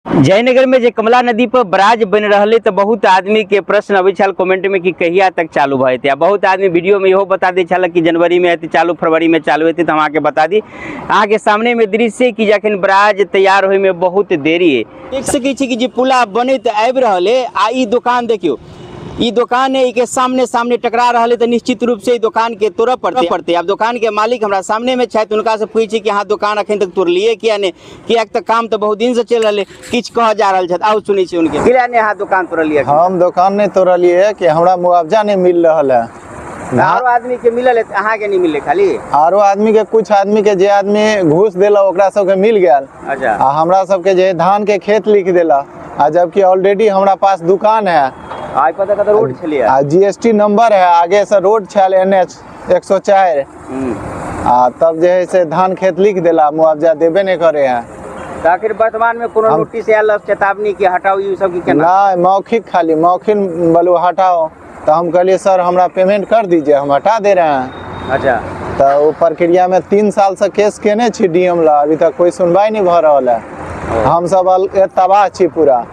जयनगर में जे कमला नदी पर बराज बन रहल है तो बहुत आदमी के प्रश्न अबै छल कमेंट में कि कहिया तक चालू भऽ जेतै। आ बहुत आदमी वीडियो में इहो बता दै छल कि जनवरी में हेतै चालू, फरवरी में चालू हेतै। तो हम अहाँके बता दी, अहाँके सामने में दृश्य कि जखन बराज तैयार होय में बहुत देरी है। देख सकै छी कि जे पुला बनैत आबि रहल है आ ई दुकान देखियौ, ई दुकान है, के सामने सामने टकरा रहल है, तो निश्चित रूप से ई दुकान के तोड़ऽ पड़तै। आब दुकान के मालिक हमरा सामने में छथि, हुनका से पूछै छी कि अहाँ दुकान अखन तक तोड़लियै किया नहि, किएक तऽ काम तऽ बहुत दिन से चलि रहलै, किछु कहऽ जा रहल छथि। आउ सुनै छी उनके। किया नहि अहाँ दुकान तोड़लियै? हम दुकान नहि तोड़लियै कि हमरा मुआवजा नहि मिल रहल है। आरो आदमी के मिलल है, अहाँ के नहीं मिले खाली? आरो आदमी के, कुछ आदमी के जे आदमी घूस देला ओकरा सबके मिल गेल। आ हमरा सबके जे धान के खेत लिख देला, आ जबकि ऑलरेडी हमरा पास दुकान है। आइ पता कत रोड छलियै। आ जीएसटी नंबर है, आगे से रोड छल एनएच 104। आ तब जे है से धान खेत लिख देला, मुआवजा देबे नहीं करे है। तऽ आखिर वर्तमान में कोनो नोटिस आयल चेतावनी कि हटाओ ई सब की केना? नहीं, मौखिक, खाली मौखिक बोलू हटाओ, तो हम कहलिए सर हमरा पेमेंट कर दीजिए, हम हटा दे रहे हैं। तो वो प्रक्रिया में 3 साल से केस केने छी डीएम ला, अभी तक कोई सुनवाई नहीं भऽ रहल है। हम सब तबाह छी पूरा।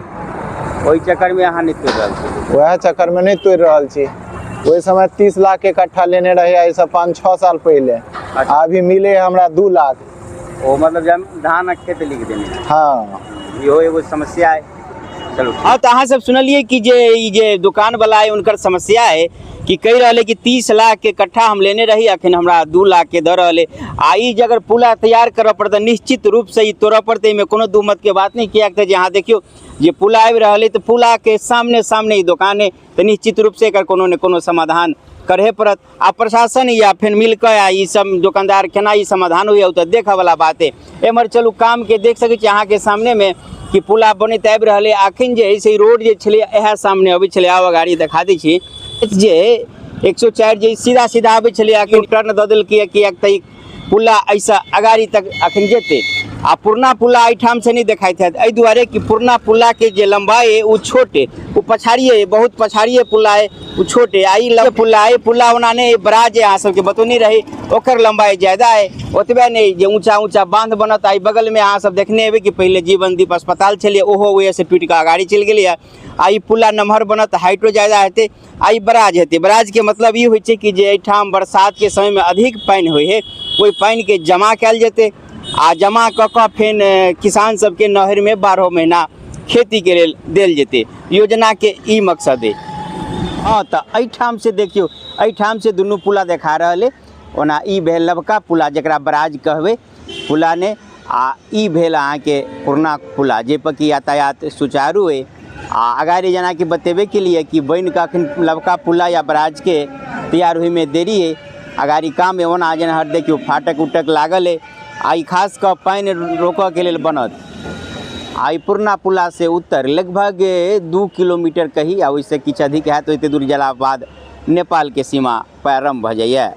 ओहि चक्कर में अहाँ नहीं तोड़ रहल छी? वएह चक्कर में नहीं तोड़ रहल छी। ओहि समय 30 लाख के इकट्ठा लेने रहे एहिसँ 5-6 साल पहले। अभी मिले है हमरा 2 लाख। ओ मतलब धान खेत लिख देने। हाँ। इहो एगो समस्या है। चलू। हाँ, तो अहाँ सब सुनलिए कि जे ई जे दुकान वाला है उनकर समस्या है कि कहि रहल है कि 30 लाख के कट्ठा हम लेने रही, अखन हमरा 2 लाख के दऽ रहल है। आ ई जे अगर पुला तैयार करऽ पड़तै निश्चित रूप से ई तोड़ऽ पड़तै, एहिमे कोनो दू मत के बात नहीं। किएक तऽ जे अहाँ देखियौ जे पुला आबि रहल है तऽ पुला के सामने सामने ई दुकान है, तऽ निश्चित रूप से एकर कोनो ने कोनो समाधान करहे पड़त। आ प्रशासन या फिर मिलके आ ई सब दुकानदार केना ई समाधान होइए ओ तऽ देखऽ वाला बात है। एम्हर चलू काम के देख सकै छी अहाँके सामने में कि पुला बनैत आबि रहल है। अखन जे है से रोड जे छलै इएह सामने अबै छलै। आब गाड़ी देखा दै छी जे 104 जे सीधा सीधा आबै छलै, अखन टर्न दऽ देलकै किएक तऽ ई पुला एहिसँ अगाड़ी तक अखन जेतै। आ पुरना पुला एहिठाम से नहि देखाइत हैत, एहि दुआरे कि पुरना पुलाके जे लम्बाइ अइ ओ छोट अइ, ओ पछाड़िए अइ, बहुत पछाड़िए पुला अइ, ओ छोट अइ। आ ई पुला अइ, पुला ओना नहि अइ, बराज अइ, अहाँ सबके बतौने रही, ओकर लम्बाइ ज्यादा अइ। ओतबे नहि जे ऊँचा ऊँचा बाँध बनत। आ ई बगलमे अहाँ सब देखने हेबै कि पहिले जीवनदीप अस्पताल छलै, ओहो ओहिसँ टूटिकऽ अगाड़ी चलि गेलैए। आ ई पुला नमहर बनत, हाइटो ज्यादा हेतै। आ ई बराज हेतै। बराजके मतलब ई होइ छै कि जे एहिठाम बरसातके समयमे अधिक पानि होइ हइ, ओहि पानिके जमा कयल जेतै आ जमा कऽ कऽ फेर किसान सबके नहरिमे 12 महीना खेतीके लेल देल जेतै। योजनाके ई मकसद अइ। हँ, तऽ एहिठाम से देखियौ, एहिठाम से दुनू पुला देखा रहल अइ। ओना ई भेल नवका पुला जकरा बराज कहबै पुला नहि, आ ई भेल अहाँके पुरना पुला जाहिपर कि यातायात सुचारू अइ। आ अगाड़ी जेनाकि बतेबे केलिए कि बनिकऽ अखन नवका पुला या बराजके तैयार होइमे देरी अइ। अगाड़ी काम अइ। ओना जेना देखियौ फाटक उटक लागल अइ आ ई खास कऽ पानि रोकऽके लेल बनत। आ ई पुरना पुला से उत्तर लगभग 2 किलोमीटर कही आ ओहिसँ किछु अधिक हैत, ओतेक दूर गेलाके बाद नेपालके सीमा प्रारम्भ भऽ जाइए।